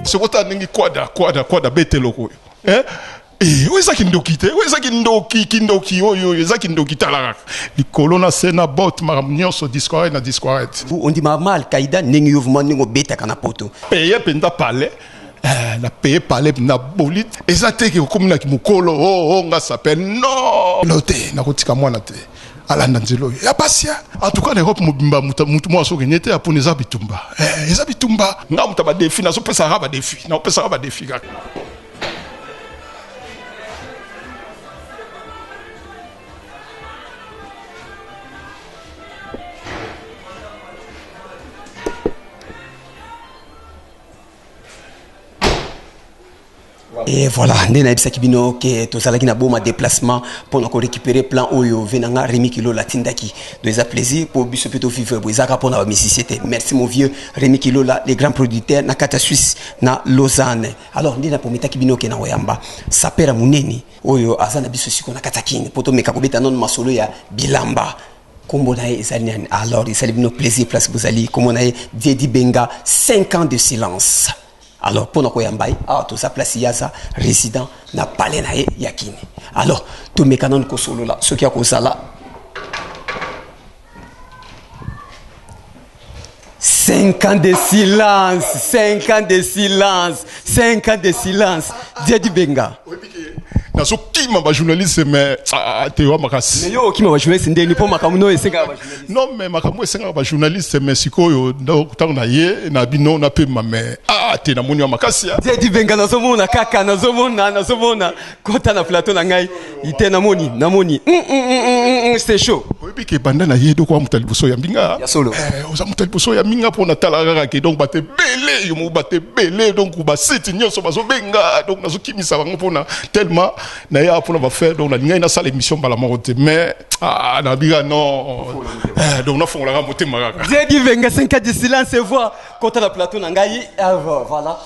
Sokota ndenge kwada kwada kwada beteloko oyo, eh? Eh, oyo eza kindoki te, oyo eza kindoki, kindoki oyo, oyo eza kindoki. Tala kaka likolo na se na bot, makambo nyonso discoret na discoret. Ondima ma Alkaïda ndenge yo vraiment ndenge obetaka na poto. Paye mpenza palais, eh, na paye palais na bolite eza te ke okomi na kimokolo. Oh, oh, nga sape non lo te, nakotika mwana te alanda nzela oyo ya pasi. En tout cas na Europe mobimba, mutu moko azokende te apona, eza bitumba, eh, eza bitumba. Nga moto ya badéfis, nazopesaka badéfis, nazopesaka badéfis kaka. Et voilà, nde nayebisaki bino ke tozalaki na boma déplacement mpona korécupérer plan oyo ve na nga Rémi Kilola atindaki. Donc eza plaisir mpo biso mpe tovivre boye, ezalaka mpona bamusicien te. Merci mon vieux Rémi Kilola, le grand producteur na kati ya Suisse na Lausanne. Alors nde naprometaki bino ke na koyamba sapeur monene oyo aza na biso sikoyo na kati ya Kini mpo tomeka kobeta nano masolo ya bilamba. Kombo na ye ezali nani? Alors ezali bino plaisir place bozali. Kombo na ye Diedi Benga, 5 ans de silence. Alors mpona koyamba ye awa, toza place ye aza résident na palais na ye ya Kini. Alors tomeka nanu kosolola soki akozala. 5 ans de silence, 5 ans de silence, 5 ans de silence. Diedi Benga. Nazokima bajournaliste, mais ah, te wa makasi. Mais yo okima bajournaliste ndeni mpo makambo no esengaka bajournaliste? Non, mais makambo esengaka bajournaliste, mais sikoyo ntango na ye na bino napema, mais ah te, namoni wa makasi. Diedi Benga, nazomona kaka, nazomona, nazomona kota na plateau na ngai te, namoni, namoni. C'est chaud. Oyebi ke banda na ye doko wa moto ya liboso ya mbinga. Ya solo. Oza moto ya liboso ya mbinga mpo natala kaka ke donc bato ebele, yo moko, bato ebele, donc basite nyonso bazobenga, donc nazokimisa bango mpona tellement na ye mpona bafaire. Donc nalingai nasala émission mbala moko te, mais ah, nabika non, donc nafongolaka motema kaka. Diedi Benga, 5 ans de silence et voix kota na plateau na ngai. Ah, voilà,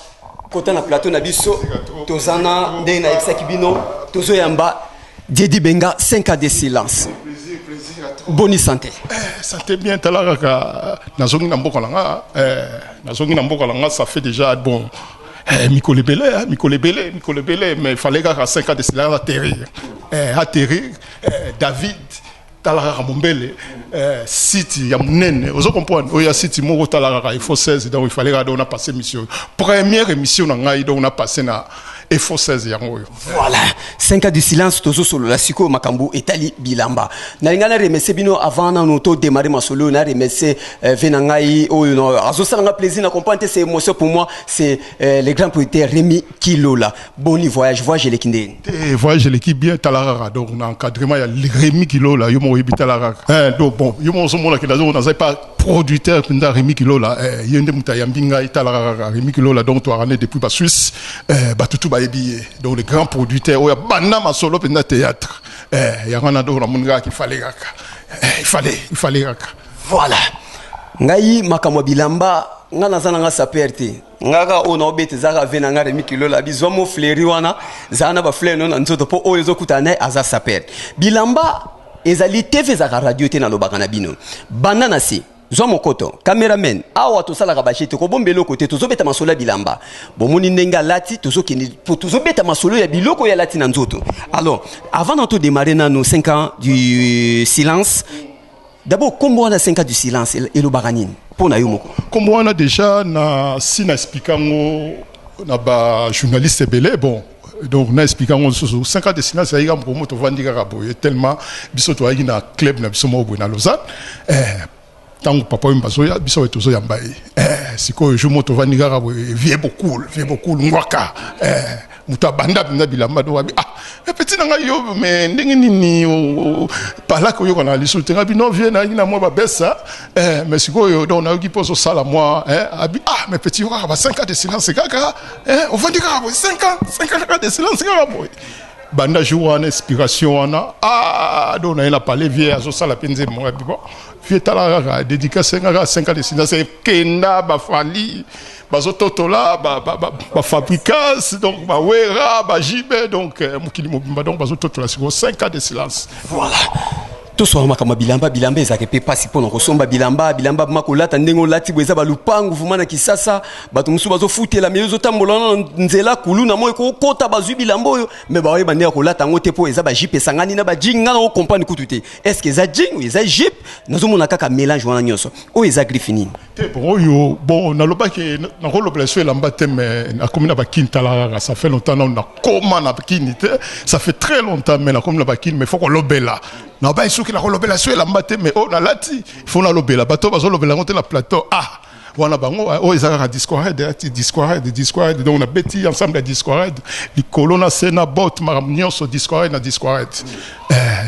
kota na plateau na biso. Toza na ndenge nayebisaki bino, tozoyamba Diedi Benga, 5 ans de silence. Boni santé? Santé bien, tala kaka, nazongi na mboka na nga, nazongi na mboka na nga, ça fait déjà bon, mikolo ebele, mikolo ebele, mikolo ebele, mais fallait kaka 5 ans de silence atterrir, atterrir. David, tala kaka mombele, site ya monene, ozo comprendre, oyo ya site moko, tala kaka Info 16. Donc il fallait kaka, donc na passé mission, première émission na ngai, donc na passé na Info 16, yango oyo. Voilà, 5 ans de silence, tozosolola sikoyo makambo etali bilamba. Nalinga na remercier bino avant nano to démarrer masolo, na remercier ve na ngai oyo no azosala nga plaisir na comprendre te, c'est émotion pour moi, c'est le grand producteur Rémi Kilola. Boni voyage, voyage eleki ndeni? Te, voyage eleki bien, tala kaka, donc na encadrement ya Rémi Kilola, yo moko oyebi, tala kaka. Donc bon, yo moko ozomonaki nazali pas producteur mpenza Rémi Kilola, ye nde moto ayambi ngai, tala kaka Rémi Kilola. Donc toarane depuis basuisse, bato tu bayebi ye, donc le grand producteur oyo abanda masolo mpenza théâtre, yango wana. Donc namoni kaka ifale kaka, ifale, ifale kaka. Voilà, ngai makambo ya bilamba, nga naza na nga sapeur te. Nga kaka oyo naobeta eza kaka ve na nga Remi Kilola, bizwa mo fleri wana, zala na bafleur no na nzoto mpo oyo ezokutana na ye aza sapeur. Bilamba ezali TV, ezalaka radio te. Nalobaka na bino banda na se, zwa mokoto cameraman awa, tosalaka baje te, kobomba eloko te. Tozobeta masolo ya bilamba, bomoni ndenge alati, tozokende po tozobeta masolo ya biloko oyo alati na nzoto. Alors avant na todémarrer nano 5 ans du silence, d'abord kombo wana 5 ans du silence elobaka nini mpo na yo moko? Kombo wana déjà na si na expliquer yango na bajournaliste ebele. Bon, donc na expliquer yango lisusu. 5 ans de silence ezalaki kaka mokolo tovandi kaka boye, tellement biso toyaki na club na biso moko boye na Lausanne, ntango papa oyo bazoya biso oyo tozoyamba ye. Sikoyo jour moko tovandi kaka boye, vieux Bokul, vieux Bokul Ngwaka, moto abanda mpenza bilamba, donc abi: "Ah, petit na ngai, yo mais ndenge nini palaka oyoka na lisusu te?" Ngai bi: "Non vieux, nayaki na mwa babesa, mais sikoyo donc nayoki mpo ozosala mwa." Abi: "Ah, mais petit, yo kaka ba 5 ans de silence kaka, ovandi kaka boye, 5 ans, 5 ans kaka de silence kaka boye." Banda jour wana, inspiration wana, ah, donc naye na palais, vieux azosala mpe nzembo. Abi: "Bon vieux, tala kaka, dédicace kaka 5 ans de silence." Ekenda bafali bazototola, bafabricas, donc bawera, bajibe, donc mokili mobimba, donc bazototola sikoyo 5 ans de silence. Voilà. Toswaka makambo ya bilamba. Bilamba ezalaka mpe mpasi mpona kosomba bilamba. Bilamba ma kolata ndenge olati boye, eza balupangu vuma na Kisasa. Bato mosusu bazofutela, me ozotambola wana na nzela, kulu na moi ekokota, bazwi bilamba oyo, me baoyeba ndenge ya kolata yango te, mpo eza bajupe esangani na bajean. Nga na ocomprendre kutu te, est ce que eza jean, eza jupe? Nazomona kaka mélange wana nyonso. Oyo eza griffe nini? Te, bon, oyo, bon, nalobaki nakolobela so elamba te, mais nakomi na bakini. Tala kaka, ça fait longtemps nano nakoma na kini te, ça fait très longtemps, mais nakomi na bakini. Mais faut kolobela, nabai soki nakolobela so elamba te, mais oyo nalati, faut nalobela. Bato bazolobela yango te na plateau. Ah, wana bango, oyo eza kaka Disco Red, Disco Red, Disco Red. Donc nabeti ensemble ya Disco Red likolo na se na bot, makambo nyonso Disco Red na Disco Red.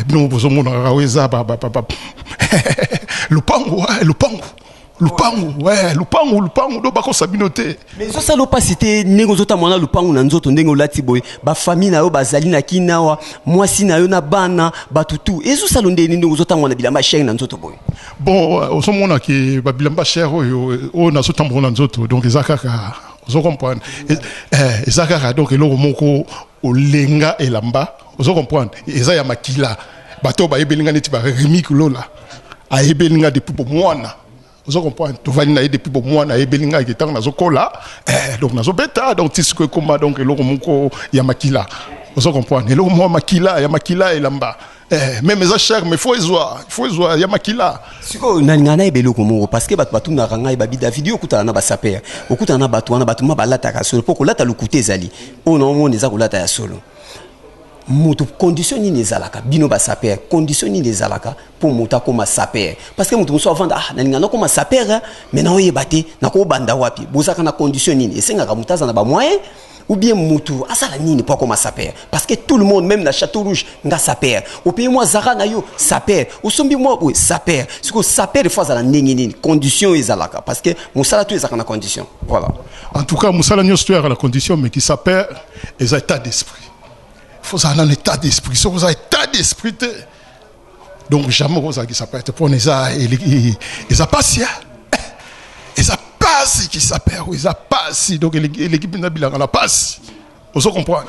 Bino bozomona kaka, oyo eza lupangu, lupangu, lupangu, ouais, lupangu, lupangu. Do bakosa bino te. Mais ezosala opasi te ndenge ozotambola na lupangu na nzoto, ndenge olati boye? Bafamille na yo bazali na kini awa, mwasi na yo na bana, bato tu, ezosala ndenge ndenge ozotambola na bilamba cher na nzoto boye? Bon, ozomona ke babilamba cher oyo, oyo nazotambola na nzoto, donc eza kaka, ozo comprendre, eza kaka donc eloko moko olenga elamba, ozo comprendre, eza ya makila. Bato oyo bayebeli nga neti baRemi Lola, ayebeli nga depuis bomwana, ozo comprendre, tovandi na ye depuis bomwana, ayebeli ngai ke ntango nazokola, donc nazobeta, donc ti sikoyo ekóma donc eloko moko ya makila, ozo comprendre, eloko moko ya makila, ya makila elamba. Même eza cher, mais faut ezwa, faut ezwa ya makila. Sikoyo nalinga nayeba eloko moko, parce que bato batunaka ngai, babi: "David, yo okutana na basapeurs, okutana na bato wana, bato ma balataka solo, mpo kolata lokuta ezali oyo naomona eza kolata ya solo." Moto, condition nini ezalaka? Bino basapeurs, condition nini ezalaka mpo moto akóma sapeur? Parce que moto mosusu avanda: "Ah, nalinga nakóma sapeur, mais naoyeba te nakobanda wapi." Bozalaka na condition nini esengaka? Moto aza na bamoyen ou bien moto asala nini mpo akóma sapeur? Parce que tout le monde, même na Château Rouge, nga sapeur, opeye mwa zara na yo sapeur, osombi mwa boye sapeur. Sikoyo sapeur efo azala ndenge nini? Condition oyo ezalaka, parce que mosala to ezalaka na condition, voilà. En tout cas, mosala nyonso to eyaka na condition, mais kisapeur eza état d'esprit. Faut ozala nano état d'esprit. Soki oza état d'esprit te, donc jamais okozala kisapeur te, mpona eza pasi, eza pasi. Kisapeur eza pasi, donc eleki mpenza bilanga na pasi, ozo comprendre,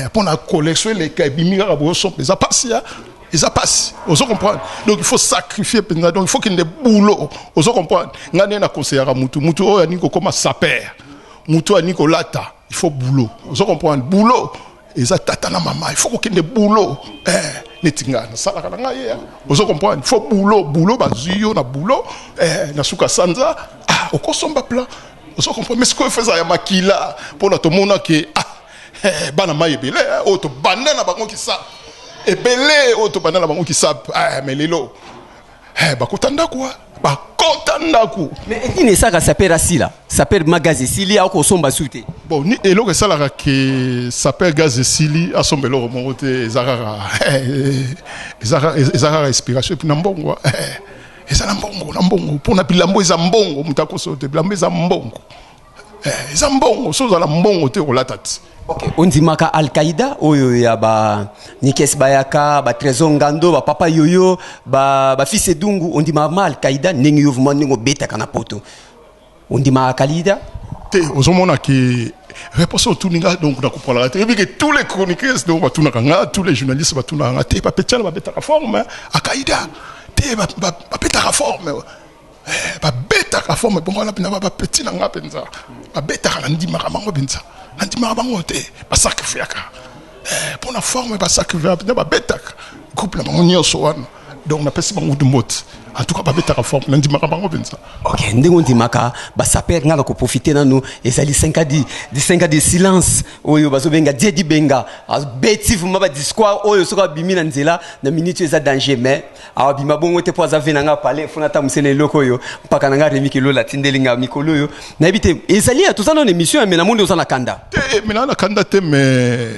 mpona collection eleka ebimi kaka boyosompa, eza pasi, eza pasi, ozo comprendre. Donc il faut sacrifier mpenza, donc il faut kende boulot, ozo comprendre. Ngai nde naconseillaka mutu, mutu oyo aningi kokóma sapeur, mutu oyo aningi kolata, il faut boulot, ozo comprendre. Boulot eza tata na mama, il faut kokende boulot. Neti ngai nasalaka na ngai ye, ozo comprendre, il faut boulot, boulot, bazwi yo na boulot, na suka sanza, ah, okosomba plan, ozo comprendre. Mais sikoyo eza ya makila, mpona tomona ke, ah, bana mai ebele oyo tobanda na bango kisa ebele, oyo tobanda na bango kisape, mais lelo bakota ndako, bakota ndako. Mais nini esalaka sapeur asila? Sapeur ma gaz esili, akosomba su te? Bon, ni eloko esalaka ke sapeur gaz esili, asomba eloko moko te, eza kaka inspiration, et puis na mbongo. Eza na mbongo, na mbongo, mpona bilambo eza mbongo. Moto akoso te, bilambo eza mbongo, eza mbongo. So ozala mbongo te, kolata te. Ok, ondimaka Alkaïda oyo ya ba Nikes, bayaka baTrésor Ngando, bapapa yoyo, bafils edungu? Ondimaka ma Alkaïda ndenge yo vraiment, ndenge obetaka na poto, ondimaka Alkaïda? Te, ozomona ke réponse otuni nga, donc nakoprendaka te. Yebi ke tous les chroniqueurs, donc batunaka nga, tous les journalistes batunaka nga te, bapetiana babetaka forme Alkaïda te, babetaka forme, babetaka forme bongo wana mpenza. Bapeti na nga mpenza babetaka, nandimaka bango mpenza, nandimaka bango te. Basacrifiaka mpo na forme, basacrifiaka mpenza, babetaka groupe na bango nyonso wana. Donc napesi bango mbote. En tout cas, babetaka forme, nandimaka bango mpenza. Ok, ndenge ondimaka basapeurs, nga na koprofite nanu, ezali 5 ans de 5 ans de silence oyo bazobenga Die Dibenga, abeti vraiment badiscours oyo. Soki abimi na nzela na minute oyo, eza danger. Mais awabima bongo te, mpo aza ve na nga pale fona ata mosene. Eloko oyo mpaka na nga Remi Kilola atindeli nga mikolo oyo, nayebi te, ezali ya toza nano émission ya me namoni oza na kanda. Te, me naa na kanda te, mais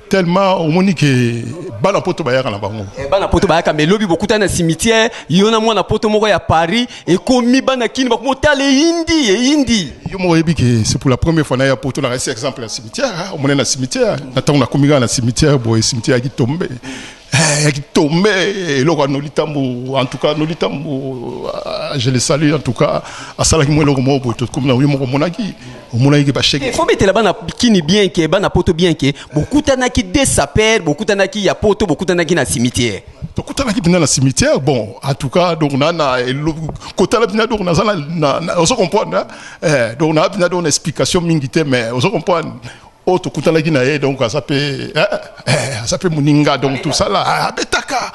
tellement omoni ke bana poto bayaka na bango. Bana poto bayaka, me lobi bokutani na cimetière, yo na mwana poto moko ya Paris, ekomi bana kini bakoma otala, eyindi, eyindi. Yo moko oyebi ke c'est pour la première fois naya poto, na resi exemple ya cimetière. Omoni na cimetière, na ntango nakomi kaka na cimetière boye, cimetière yaki tombe. Eyaki tombe eloko ya Noli Tambu. En tout cas, Noli Tambu, je le salue. En tout cas, asalaki mwa eloko moko boye, tokomi na yo moko, omonaki bachèque. Faut betela bana kini bien ke bana poto bien ke bokutanaki de sapeur, bokutanaki ya poto, bokutanaki na cimetière. Tokutanaki mpenza na cimetière. Bon, en tout cas, donc na kotala mpenza, donc naza na, ozo comprendre, eh, donc na mpenza, donc na explication mingi te, mais ozo comprendre, oyo tokutanaki na ye, donc aza mpe aza mpe moninga. Donc tout ça là, abetaka,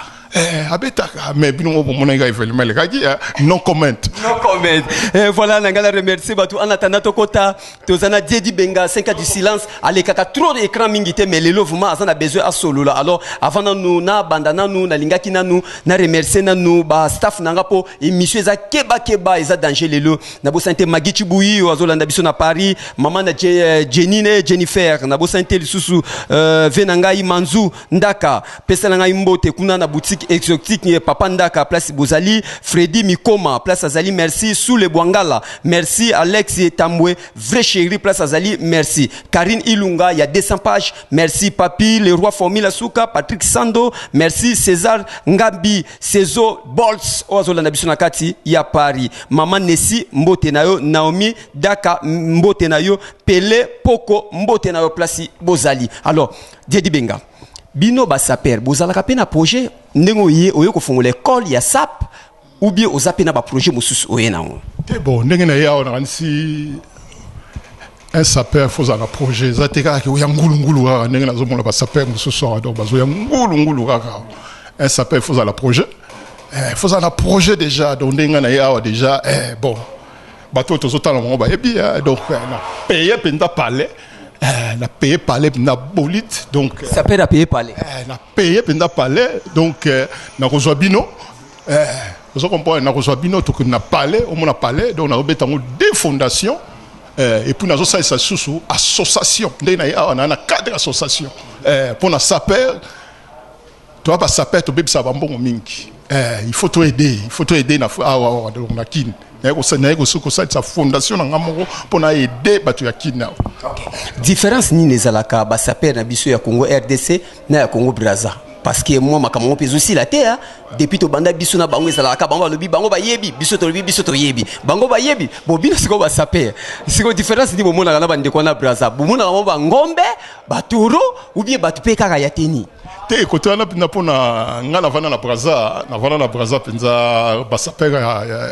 abetaka, mais bino moko bomonaki ka événement elekaki. No comment. No comment. Voilà, na ngai na remercier bato. En attendant tokota, toza na Diedi Benga, 5 ans du silence, alekaka trop écran mingi te, mais lelo vraiment aza na besoin asolola. Alors avant nanu na banda nanu, nalingaki nanu na remercier nanu ba staff nanga mpo émission eza kebakeba, eza danger lelo. Nabosani te Magi Chibuyi oyo azolanda biso na Paris, mama na Jenny ne Jennifer. Nabosani te lisusu ve na ngai Manzu Ndaka, pesa na ngai mbote kuna na boutique exotique, papa Ndaka, place bozali. Fredi Mikoma, place azali, merci. Soule Bwangala, merci. Alex Tambwe, vrai chéri, place azali, merci. Karine Ilunga ya 200 pages, merci. Papi le roi Formula Suka, Patrick Sando, merci. César Ngambi, Cezo Bolts oyo azolanda biso na kati ya Paris. Mama Nesi, mbote na yo. Naomi Daka, mbote na yo. Pele Poko, mbote na yo, place bozali. Alors Diedi Benga, bino basapeur bozalaka mpe na projet ndenge oye oye kofongola école ya sape, ou bien oza mpe na baprojet mosusu oye nango? Te, bon, ndenge na ye awa, nakanisi un sapeur faut ozala na projet. Eza te kaka oya ngulungulu kaka ndenge nazomona basapeur mosusu awa, donc bazoya ngulungulu kaka. Un sapeur faut ozala na projet, faut ozala na projet déjà. Donc ndenge na ye awa déjà, bon, bato oyo tozotala bango bayebi. Donc na paye mpenza palais, na paye palais na bolide, donc Sapeur apaye palais. Na paye mpenza palais, donc nakozwa bino, ozo comprendre, nakozwa bino, tokende na palais, omona palais. Donc nazobeta yango deux fondations, et puis nazosalisa lisusu association. Ndenge na ye awa, naa na cadre association mpo na sapeur. Toya basapeur, tobebisaka bambongo mingi. Il faut toaider, il faut toaider na awa awa. Donc na Kini naye kosalisa fondation na nga moko mpo na aider bato ya Kini awa. Différence nini ezalaka basapeur na biso ya Congo RDC na ya Congo Braza? Parce que mwa makambo ngo mpe ezosila te. Depuis tobanda biso na bango, ezalaka bango balobi bango bayebi, biso tolobi biso toyebi, bango bayebi. Bo bino sikoyo basapeur, sikoyo différence nini bomonaka na bandeko wana Braza? Bomonaka bango bangombe, batoro, ou bien bato mpe kaka ya teni? Te, kote wana mpenza, mpona nga navanda na Braza, navanda na Braza mpenza, basapeur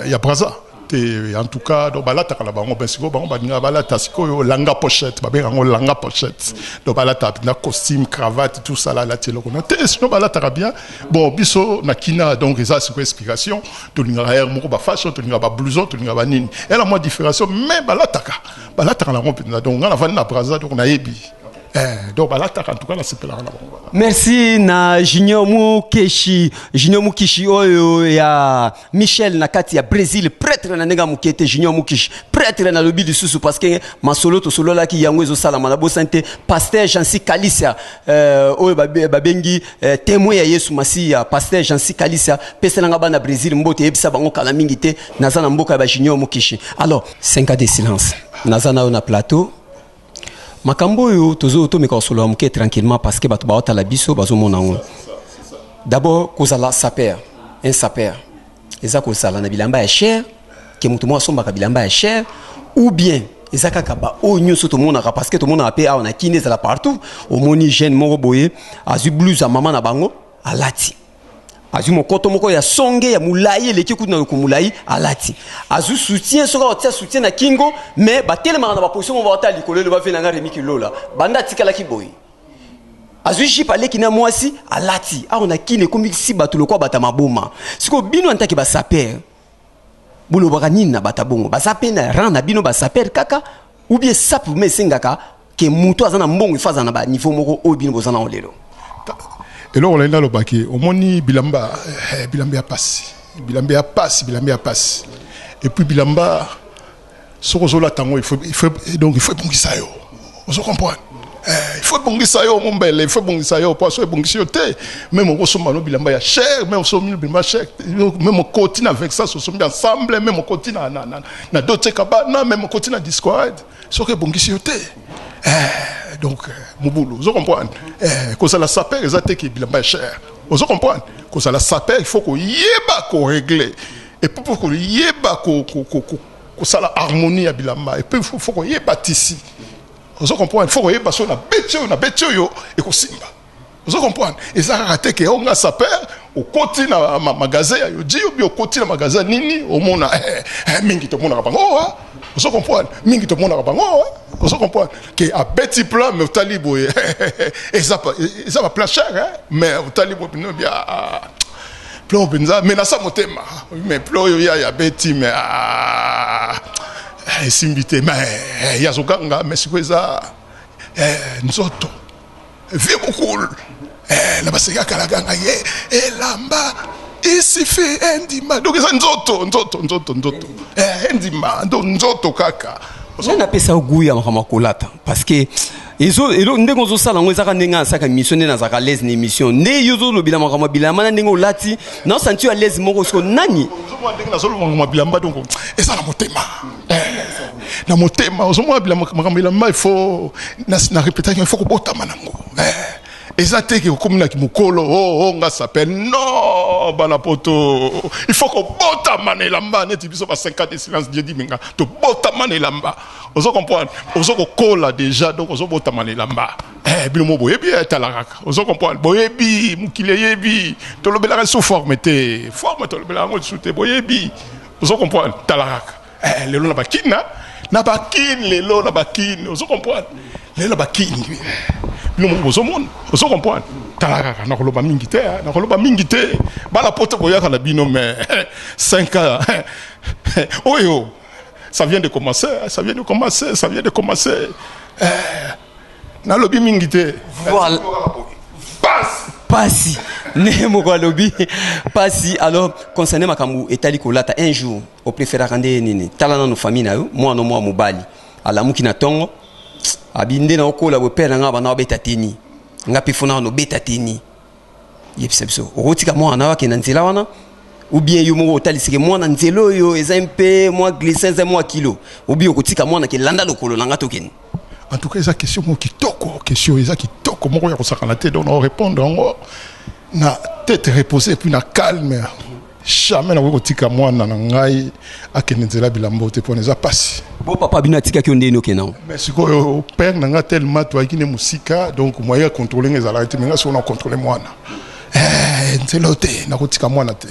ya Braza te, en tout cas, donc balataka na bango. Ben sikoyo bango balingaka balata sikoyo langa pochette, babengaka yango langa pochette. Donc balataka mpenza costume, cravate, tout ça, alati eloko na te, sinon balataka bien. Bon, biso na Kina, donc eza sikoyo explication, tolingaka aire moko bafashion, tolingaka bablouson, tolingaka banini, ela mwa différence, mais balataka nango mpenza. Donc nga navandi na Braza, donc nayebi. Donc balataka, en tout cas nasepelaka na bango. Merci na Junior Mukeshi, Junior Mukishi oyo ya Michel na kati ya Brésil, prêtre na ndenge ya moke te. Junior Mukishi, prêtre, nalobi lisusu parce que masolo tosololaki yango ezosalama. Na bosani te pasteur Jansi Kalisia, oyo babengi témoin ya Yesu Masiya. Pasteur Jansi Kalisia, peselanga bana Brésil mbote, yebisa bango kala mingi te naza na mboka ya bajunior Mukishi. Alors, 5 ans de silence, naza na yo na plateau. Makambo oyo tozo tomeka kosolola moke tranquillement parce que bato baotala biso, bazomona yango. D'abord, kozala sapeur, un sapeur eza kozala na bilamba ya cher, ke moto moko asombaka bilamba ya cher, ou bien eza kaka baoyo nyonso tomonaka? Parce que tomonaka mpe awa na Kini, ezala partout, omoni jeune moko boye azwi blouse ya mama na bango alati, azwi mokoto moko ya songe ya molai eleki kutu na loko molai alati, azwi soutien, soki akotia soutien na kingo, mais batelemaka na baposition moko, baotala likolo. Elo bave nanga Remi Kilola, banda atikalaki boye, azwi jupe aleki na mwasi alati. Awa na Kini ekomisi bato lokwa bata maboma. Sikoyo bino antaki basapeur, bolobaka nini na bato bongo? Baza mpe na rang na bino basapeur kaka, ou bien sape me esengaka ke moto aza na mbongo ifo aza na baniveau moko oyo bino boza nango lelo? Eloko nalingi nalobaki, omoni bilamba, bilamba ya pasi, bilamba ya pasi, bilamba ya pasi. Et puis bilamba, soki ozolata yango, donc il faut ebongisa yo, ozo comprendre, il faut ebongisa yo mombele, il faut ebongisa yo, po so ebongisi yo te, même okosomba no bilamba ya cher, même osombi bilamba ya cher, même okoti na Vexas, osombi ensemble, même okoti na Dolce Gabbana, même okoti na Discord, soki ebongisi yo te, donc mobulu, ozo comprendre. Kozala sapeur eza te ke bilamba ya cher. Ozo comprendre? Kozala sapeur, il faut koyeba korégler et puis pour koyeba kosala harmonie ya bilamba, et puis il faut koyeba tissu. Ozo comprendre? Il faut koyeba so na beti oyo, na beti oyo ekosimba. Ozo comprendre? Eza kaka te ke onga sapeur, okoti na magasin ya Yohji, obi okoti na magasin nini, omona mingi tomonaka bango. Ozo comprendre? Mingi tomonaka bango. Ozo comprendre ke abeti plan, mais otali boye, eza baplan cher, mais otali boye bino bia plan mpenza, mais nasa motema, mais plan oyo ya abeti, mais esimbi te, mais ye azoganga. Mais sikoyo eza nzoto vie bokul na baseki akalakanga ye elamba isifi endima. Donc eza nzoto, nzoto, nzoto, nzoto endima, donc nzoto kaka. Nani napesa yo goût ya makambo ya kolata? Parce que ndenge ozosala yango, ezaka ndenge asalaka émission, nde nazalaka à l'aise na émission, nde yo ozolobela makambo ya bilamba na ndenge olati, naosanti yo à l'aise moko. Siko nani? Ozomona ndenge nazoloba makambo ya bilamba, donc eza na motema, na motema. Ozomona, makambo bilamba, il faut na répétaki, il faut kobotama nango. Eza te ke okomi na mokolo, oh, nga sapeur. Non, bana poto, il faut kobotama na elamba. Neti biso ba 50 de silence, Dieu dimenga, tobotama na elamba. Ozo comprendre? Ozo kokola déjà, donc ozobotama na elamba. Bino mo boyebi, etala kaka. Ozo comprendre? Boyebi, mokili eyebi, tolobelaka sous forme te, forme tolobelaka yango lisusu te, boyebi. Ozo comprendre? Tala kaka lelo na bakini, na bakini, lelo na bakini. Ozo comprendre? Lelo na bakini, bino moko bozomona. Ozo comprendre? Tala kaka, nakoloba mingi te, nakoloba mingi te. Bana poto, boyaka na bino, mais 5 ans oyo, ça vient de commencer, ça vient de commencer, ça vient de commencer. Nalobi mingi te. Voilà. Pasi nde moko alobi pasi. Alors, concerné makambo etali kolata, un jour opréféraka nde nini? Tala nano famille na yo, mwana mwa mobali alamuki na ntongo, abi nde na okola boye, père na nga banda obeta teni, nga mpe fona wana obeta teni. Yebisa biso, okotika mwana na akende na nzela wana, ou bien yo moko otalisike mwana nzela oyo eza mpe mwa glissant, eza mwa kilo, ou bien okotika mwana ke landa lokolo na nga, tokende? En tout cas, eza question moko kitoko, question eza kitoko moko ya kosakana te. Donc naorépondre yango na tête reposée et puis na calme. Jamais nakoki kotika mwana na ngai akende nzela bilamba te, mpona eza pasi. Bo papa bino atikaki yo ndeni okende yango? Mais sikoyo père na nga, tellement toyaki ne mosika, donc moyen ya contrôle nga ezalaki te. Mais nga sikoyo na contrôle mwana nzela oyo te, nakotika mwana te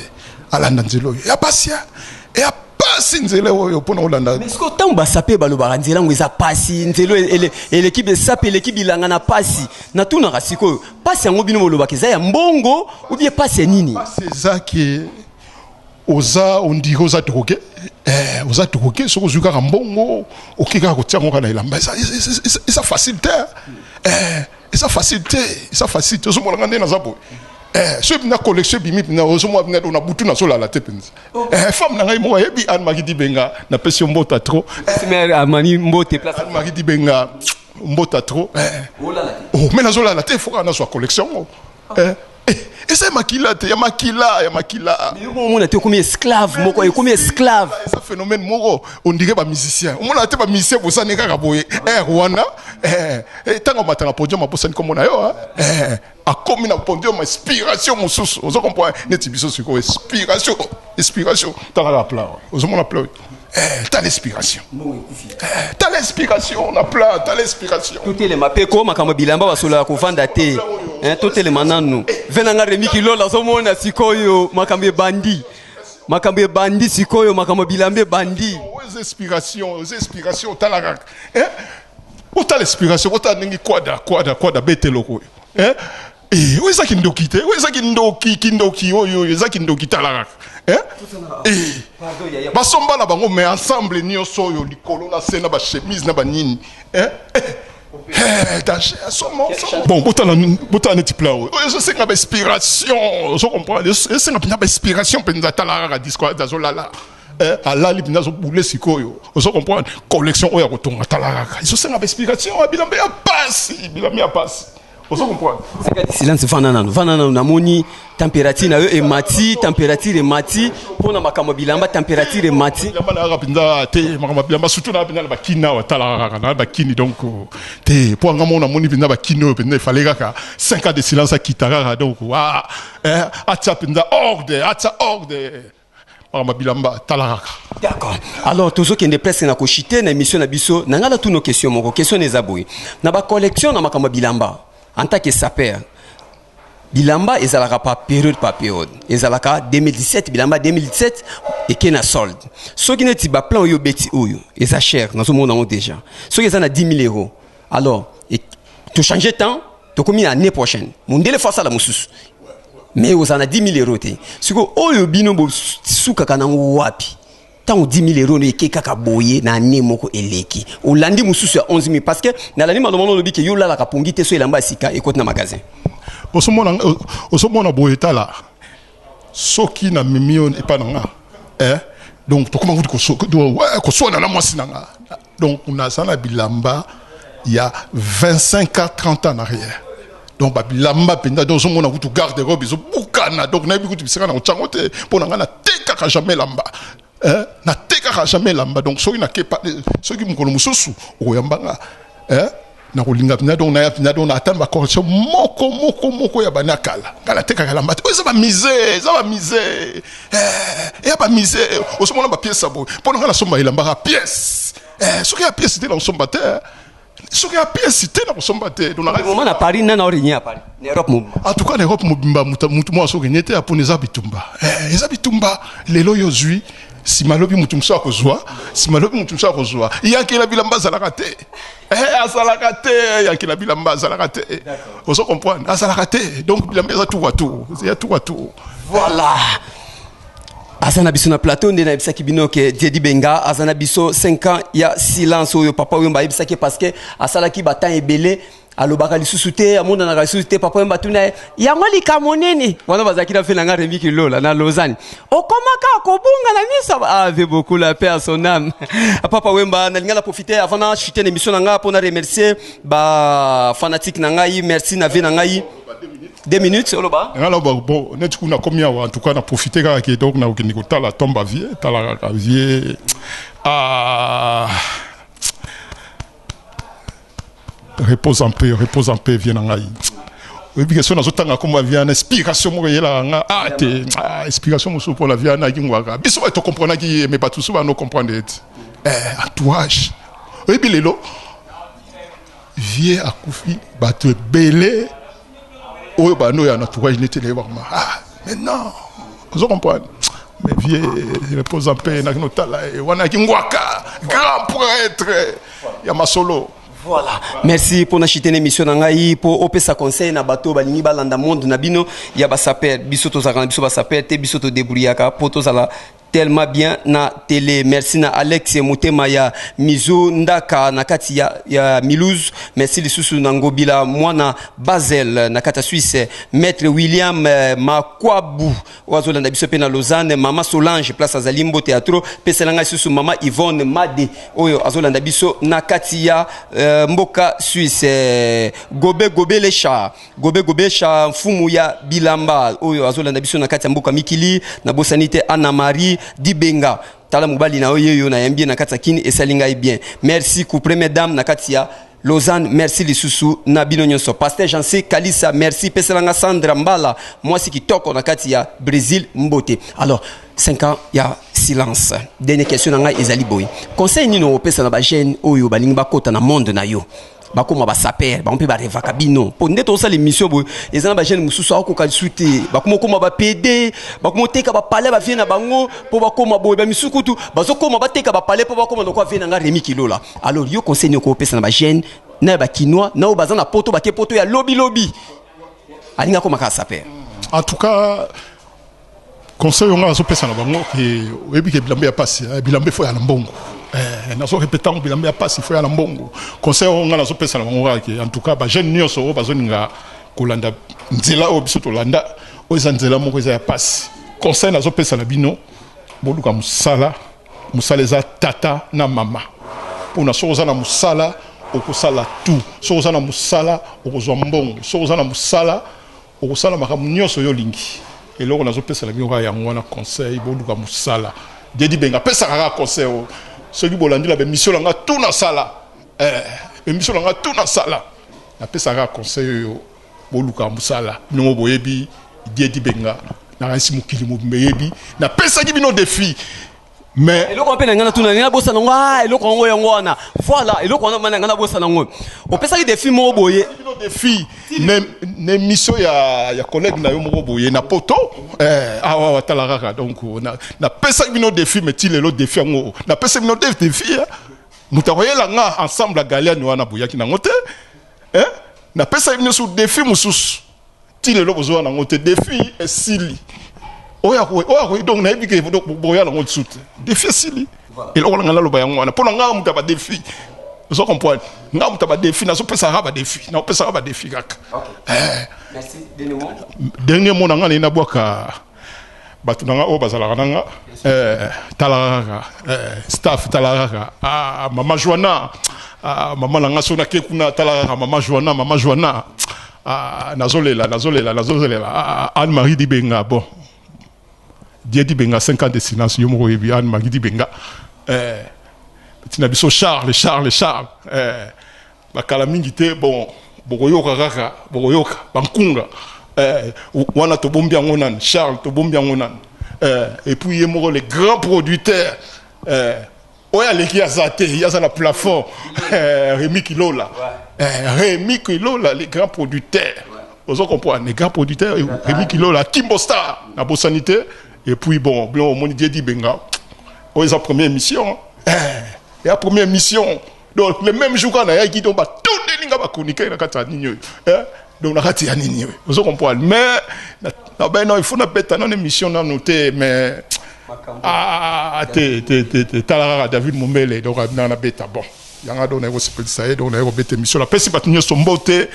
alanda nzela oyo ya pasi, ya pasi, nzela oyo mpona kolanda. Mais sikoyo ntango basape balobaka nzela yango eza pasi, nzela oyo eleki besape, eleki bilanga na pasi, natunaka sikoyo, pasi yango bino bolobaka eza ya mbongo ou bien pasi ya nini? Pasi eza ke oza, on dirait oza drogué, oza drogué. Soki ozwi kaka mbongo, oki kaka kotia yango kaka na elamba. Eza facile te, eza facile te, eza facile te. Ozomonanga nde naza boye, soki mpena collection ebimi mpena, ozomona mpena na butu nazolala te mpenza. Femme na ngai moko ayebi, Anne Marie Dibenga, napesi yo mbota trop. Amani mbote place. Anne Marie Dibenga, mbota trop. Oh, mais nazolala te, faut kaka nazwa collection ngo. Eza ya makila te, ya makila, ya makila. Omona te okomi esclave moko, ekomi esclave. Eza phénomène moko, on dirait bamusicien, omona te bamusicien bosani kaka boye aire wana, ntango amata na podium, abosani kombo na yo, akomi na podium, inspiration mosusu. Ozo comprendre? Neti biso sikoyo, inspiration, inspiration. Tala kaka plat, ozomona plat, tala inspiration, tala inspiration na plat, tala inspiration. Totelema mpe ko makambo bilamba basololaka kovanda te. Totelema nanu ve na nga Remi Kilola. Ozomona sikoyo makambo ebandi, makambo ebandi sikoyo, makambo bilamba ebandi. Eza inspiration, eza inspiration. Otala kaka, otala inspiration, otala ndenge kwada kwada kwada beteloko oyo. Oyo eza kindoki te, oyo eza kindoki, kindoki oyo, oyo eza kindoki. Tala kaka, basomba na bango, mais ensemble nyonso oyo likolo na se na bachemise na banini, danger. Bon, botala, botala neti plat oyo, oyo ezosenga bainspiration. Ozo comprendre? Esenga mpenza bainspiration mpenza. Tala kaka disco, azolala, alali mpenza, azobule. Sikoyo ozo comprendre? Collection oyo ya kotonga, tala kaka, ezosenga bainspiration. Bilamba ya pasi, bilamba ya pasi. Ozo comprendre? Silence, vanda nanu, vanda nanu. Namoni température na yo emati, température emati mpona makambo ya bilamba, température emati. Bilamba nayaka mpenza te, makambo ya bilamba, surtout naa mpenza na bakini awa. Talaka kaka na bakini, donc te, mpo anga moko namoni mpenza bakini oyo mpenza efale kaka 5 ans de silence akita kaka. Donc atia mpenza ordre, atia ordre, makambo ya bilamba, tala kaka. D'accord. Alors tozokende presque na koshite na émission na biso. Na ngai natuna question moko. Question na eza boye: na bacollection, na makambo ya bilamba, en tant que sapeur, bilamba ezalaka par période, par période. Ezalaka 2017, bilamba 2017 eke na solde. Soki neti baplan oyo obeti oyo eza cher, nazomona yango déjà, soki eza na 10 000 euros, alors tochange temps, tokomi na année prochaine, mondele fo asala mosusu, mais ozala na 10 000 euros te. Sikoyo oyo bino bosukaka nango wapi? Ntango 10 000 euros no eke kaka boye na année moko eleki, olandi mosusu ya 11 000, parce que nalandi maloba no, olobi ke yo olalaka pongi te so elamba ya sika ekoti na magasin. Ozomona boye, tala, soki namemi yo epa na nga, donc tokóma kutu koswana na mwasi na nga. Donc naza na bilamba ya 25 à 30 ans en arrière, donc babilamba mpenza. Donc ozomona kutu garde robe ezobukana, donc nayebi kutu bisika na kotyango te. Mpo na ngai natekaka jamais elamba, natekaka jamais elamba. Donc soki nakepa, soki mokolo mosusu okoyamba nga, nakolinga mpenza, donc naya mpenza, donc ata na bacorrection moko moko moko ya bana kala. Ngai natekaka elamba te. Oyo eza bamusée, eza bamusée, eya bamusée. Ozomona bapièce ya boye. Mpo na ngai nasomba elamba kaka pièce. Soki ya pièce te, nakosomba te. Soki ya pièce te, nakosomba te. Donc moment na Paris, nana origné à Paris, na Europe mobimba? En tout cas, na Europe mobimba, mutu moko asoki te, apona. Eza bitumba, eza bitumba. Lelo oyo ozwi, nsima lobi mutu mosusu akozwa, nsima lobi mutu mosusu akozwa. Yankela bilamba azalaka te, azalaka te. Yankela bilamba azalaka te, ozo comprendre? Azalaka te. Donc bilamba eza tour à tour, eza tour à tour. Voilà, aza na biso na plateau. Nde nayebisaki bino ke Diedi Benga aza na biso. 5 ans ya silence oyo Papa Wemba ayebisaki, parce que asalaki batemps ebele, alobaka lisusu te, amonanaka lisusu te. Papa Wemba tuna ye yango likambo nini wana. Bazalaki na fe na nga Remi Kilola na Lausanne. Okomaka kobunga na miso ave beaucoup, la paix à son âme, Papa Wemba. Nalinga na profiter avant na chute na émission na nga mpo na remercier bafanatique na ngai. Merci na vie na ngai. 2 minutes, oloba. Nga loba, bon, neti kuna komi awa, en tout cas na profite kaka ke donc nakokende kotala tomba vie, tala kaka vie. Ah, repose en paix, repose en paix, vie na ngai. Oyebi ke so nazotanga kombo ya vie wana, inspiration moko eyelaka nga. Ah te, ah, inspiration mosusu mpona vie wana akingwaka biso bato tokomprenaki ye, mais bato mosusu bano comprendre ete entourage. Oyebi, lelo vie akufi, bato ebele oyo bano ya entourage neti lelo bakoma: "Ah, mais non." Ozo comprendre? Mais vie, repose en paix. Naki notala ye wana yaki ngwaka, grand prêtre ya masolo. Voilà, merci mpona chite na émission na ngai, mpo opesa conseil na bato balingi balanda monde na bino ya basaper. Biso tozalaka na biso basaper te, biso todébrouillaka mpo tozala tellement bien na télé. Merci na Alex Motema ya Mizo Ndaka na kati ya Mulhouse. Merci lisusu na Ngobila mwana Basel na kati ya Suisse, maître William Makwabu oyo azolanda biso mpe na Lausanne, mama Solange place azali, mbote ya trop. Pesela ngai lisusu mama Yvonne Made oyo azolanda biso na kati ya mboka Suisse, Gobe Gobelesha, Gobe Gobesha, mfumu ya bilamba oyo azolanda biso na kati ya mboka mikili. Nabosani te Anna Marie Dibenga, tala mobali na oyo yo nayambi ye na kati ya Kini, esali ngai bien. Merci ku première dame na kati ya Lausanne. Merci lisusu na bino nyonso. Pasteur Janse Kalisa, merci. Peselanga Sandra Mbala, mwasi kitoko na kati ya Brésil, mbote. Alors, 5 ans ya silence, dernière question na ngai ezali boye: conseil nini opesa na bajeune oyo balingi bakota na monde na yo, bakóma basaper? Bango mpe barevaka bino, mpo nde tozosala émission boye, eza na bajeune mosusu akokoka lisu te, bakoma okóma bapede, bakoma oteka bapale bavie na bango mpo bakóma boye. Bamisusu kutu bazokóma bateka bapale mpo bakóma lokola vie na nga Remi Kilola. Alors yo, conseil nini okopesa na bajeune na ya bakinois na oyo baza na poto, bake poto ya lobilobi, alingi akóma kaka saper? En tout cas, conseil oyo nga azopesa na bango ke oyebi ke bilamba ya pasi, bilamba efo ya na mbongo. Nazorépéter yango, bilamba ya pasi ifo ya na mbongo. Conseil oyo nga nazopesa na bango kaka ke en tout cas bajeune nyonso oyo bazolinga kolanda nzela oyo biso tolanda, oyo eza nzela moko eza ya pasi, conseil nazopesa na bino: boluka mosala. Mosala eza tata na mama, mpona soki oza na mosala, Okosala tout. Soki oza na mosala, okozwa mbongo. Soki oza na mosala, okosala makambo nyonso yo olingi. Eloko nazopesela bino kaka yango wana, conseil: boluka mosala. Dedi Benga apesaka kaka conseil oyo. Soki bolandi na baémission na nga, tout nasala, émission na nga tout nasala, napesaka kaka conseil oyo: boluka mosala. Bino boyebi Dedi Benga, nakanisi mokili mobimba eyebi. Napesaki bino défi, mais Eloko mpe na ngai natuna, ngai nabosana yango. Ah, eloko yango, yango wana, voilà, eloko wana na ngai nabosana yango. Opesaki défi moko boye. Bino défi na émission ya collègue na yo moko boye na poto, awa watala kaka. Donc napesaki bino défi, mais ti lelo défi yango, napesaki bino défi, moto akoyela nga ensemble ya Galiani wana, boyaki nango te, eh? Napesaki bino su défi mosusu, ti lelo bozwa nango te. Défi esili. Oyo akoyi, donc nayebi ke boya nango lisusu te. Défi esili. Eloko na ngai naloba yango wana, mpo na ngai moto ya badéfi, ozo comprendre, ngai moto ya badéfi, nazopesaka badéfi, nazopesaka badéfi kaka. Dernier mot na ngai, naye nabwaka bato na nga oyo bazalaka na nga, talaka kaka staff, talaka kaka. Ah, mama Joana, ah, mama na nga, so nake kuna, talaka kaka mama Joana, mama Joana. Ah, nazolela, nazolela, nazolela. Ah, Anne Marie Dibenga, bon, Die Dibenga, 5 ans de silence, yo moko oyebi Anne Marie Dibenga. Tina biso Charles, Charles, Charles, bakala mingi te. Bon, bokoyoka kaka, bokoyoka bankunga wana, tobombi yango nani. Charles, tobombi yango nani. Et puis ye moko le grand producteur, oyo aleki aza te, ye aza na plafond, Rémi Kilola, Rémi Kilola, le grand producteur, ozo comprendre, le grand producteur Rémi Kilola, Kimbo Star, nabosani te. Et puis bon, bien, omoni Diedi Benga, oyo eza première émission, ya première émission. Donc le même jour kaka nayaki, donc batondeli nga bachroniqueur na kati ya nini oyo, donc na kati ya nini oyo, ozo comprendre. Mais nabai non, il faut nabeta nano émission nano te, mais ah, te te te te, tala kaka David Mombele. Donc na nabeta, bon, yanga, donc naye kosepelisa ye, donc naye kobeta émission. Napesi bato nyonso mbote,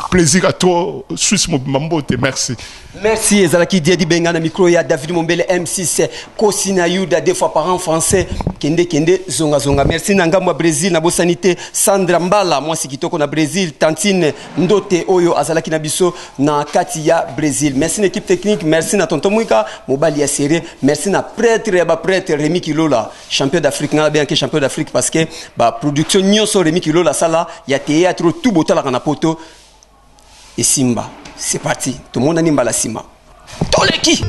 plaisir à trop, Suisse mobimba mbote, merci. Merci. Ezalaki Diedi Benga na micro ya David Mombele M6, Kosi na Yuda, deux fois par an français, kende kende, zonga zonga. Merci na ngambo ya Brésil, nabosani te Sandra Mbala, mwasi kitoko na Brésil, tantine Ndote oyo azalaki na biso na kati ya Brésil. Merci na équipe technique, merci na tonton Mwika, mobali ya serré, merci na prêtre ya baprêtre Rémi Kilola, champion d'Afrique. Nga bien ke champion d'Afrique parce que ba production nyonso Rémi Kilola sala ya théâtre, tout botalaka na poto esimba. C'est parti, tomonani mbala nsima, toleki.